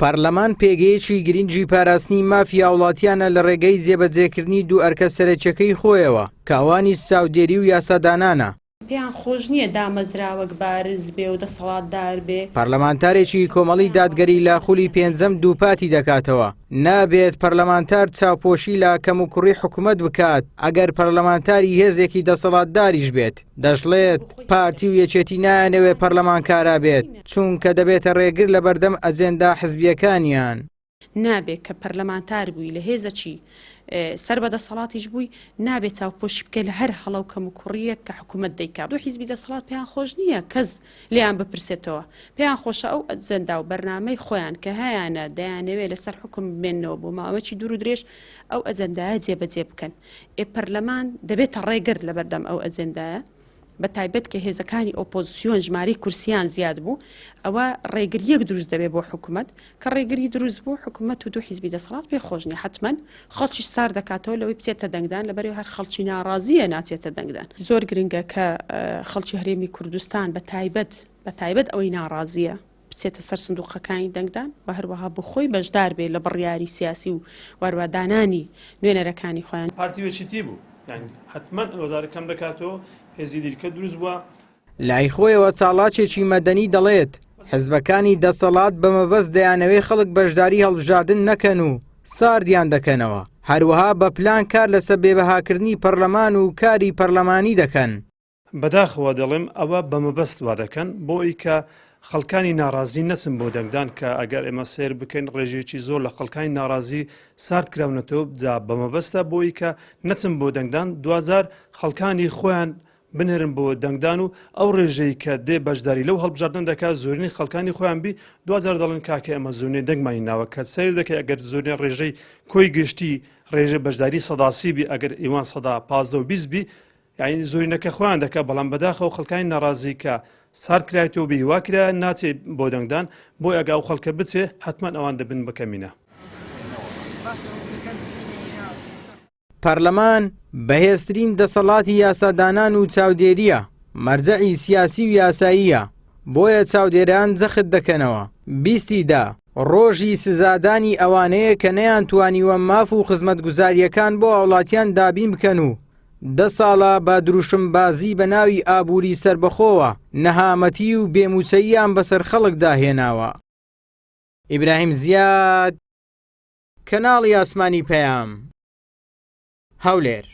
پەرلەمان پێگەیەکی گرنگی پاراستنی مافی هاوڵاتیانە لە ڕێگەی جێبەجێکردنی دوو ئەرکە سەرەکیەکەی خۆیەوە کە ئەوانیش چاودێری و یاسادانانە. پێیان خۆش نییە دامەزراوەک بارز بێ و دەسەڵاتدار بێ. پەرلەمانتارێکی کۆمەڵی دادگەری لە خولی پێنجەم دووپاتی دەکاتەوە، نابێت پەرلەمانتار چاوپۆشی لە کەموکوڕی حکومەت بکات ئەگەر پەرلەمانتاری هێزێکی دەسەڵاتداریش بێت. دەشڵێت، پارتی و یەکێتی نایانەوێت پەرلەمان کارا بێت، چونکە دەبێتە ڕێگر لەبەردەم ئەجێندا حزبییەکانیان. نابێ کە پەرلەمانتار بووی لە هێزەکی سەر بە دەسەڵاتیش بووی نابێ چاوپۆشی بکەی لە هەر هەڵە و کەموکوڕییەک کە حکوومەت دەیکا. دوو حیزبی دەسەڵات پێیان خۆش نییە کەس لێیان بپرسێتەوە. پێیان خۆشە ئەو ئەجێندا و بەرنامەی خۆیان کە هەیانە دەیانەوێ لەسەر حوکم بمێننەوە بۆ ماوەیەکی دوور و درێژ ئەو ئەجێندایە جێبەجێ بکەن. ئێ پەرلەمان دەبێتە ڕێگر لەبەردەم ئەو ئەجێندایە، بە تایبەت کە هێزەکانی ئۆپۆزسیۆن ژمارەی کورسیان زیاد بوو، ئەوە ڕێگرییەک دروست دەبێت بۆ حکومەت، کە ڕێگری دروست بوو حکومەت و دوو حیزبی دەسەڵات پێ خۆش نییە، حەتمەن خەڵکیش سارد دەکاتەوە لەوەی بچێتە دەنگدان، لەبەرئەوەی هەر خەڵکی ناڕازییە ناچێتە دەنگدان. زۆر گرنگە کە خەڵکی هەرێمی کوردستان بە تایبەت بە تایبەت ئەوەی ناڕازییە، بچێتە سەر سندوقەکانی دەنگدان و هەروەها بۆ خۆی بەشدار بێ لە بڕیاری سیاسی و وەروە دانانی نوێنەرەکانی خۆیان. پارتی و یەکێتی بوو یانی حەتمەن وەزارەت کەم دەکاتەوە هێزی دیکە دروست بووە. لای خۆیەوە چاڵاکێکی مەدەنی دەڵێت، حزبەکانی دەسەڵات بە مەبەست دەیانەوێ خەڵک بەشداری هەڵبژاردن نەکەن و ساردیان دەکەنەوە، هەروەها بە پلان کار لەسەر بێبەهاکردنی پەرلەمان و کاری پەرلەمانی دەکەن. بەداخەوە دەڵێم ئەوە بە مەبەست وا دەکەن بۆ ئەوی کە خەڵکانی ناڕازی نەچن بۆ دەنگدان کە ئەگەر ئێمە سەیر بکەین ڕێژەیەکی زۆر لە خەڵکانی ناڕازی سارد کراونەتەوە جا بە مەبەستە بۆ ئەوی کە نەچن بۆ دەنگدان دواجار خەڵکانی خۆیان بنێرن بۆ دەنگدان و ئەو ڕێژەی کە دێ بەشداری لەو هەڵبژاردن دەکات زۆرینەی خەڵکانی خۆیان بی دواجار دەڵێن کاکە ئێمە زۆرینەی دەنگمانی ناوە کە سەیر دەکەی ئەگەر زۆرینە ڕێژەی کۆی گشتی ڕێژە بەشداری 130 بی ئەگەر ئیوان 15 و 20 بی یانی زۆرینەکە خۆیان دەکا بەڵام بەداخەوە خەڵکانی ناڕازی کە سارد کرایتەوە بێ هیوا کرا ناچێ بۆ دەنگدان بۆی ئەگە ئەو خەڵکە بچێ حەتمەن ئەوان دەبن بە کەمینە. پەرلەمان بەهێزترین دەسەڵاتی یاسادانان و چاودێرییە، مەرجەعی سیاسی و یاساییە، بۆیە چاودێران جەخت دەکەنەوە، بیستی دا، ڕۆژی سزادانی ئەوانەیە کە نەیانتوانیوە ماف و خزمەتگوزارییەکان بۆ هاوڵاتیان دابین بکەن و دە ساڵە بە دروشمبازی بە ناوی ئابووری سەربەخۆوە نەهامەتی و بێ مووچەییان بەسەر خەڵکدا هێناوە. ئیبراهیم زیاد، کەناڵی ئاسمانی پەیام، هەولێر.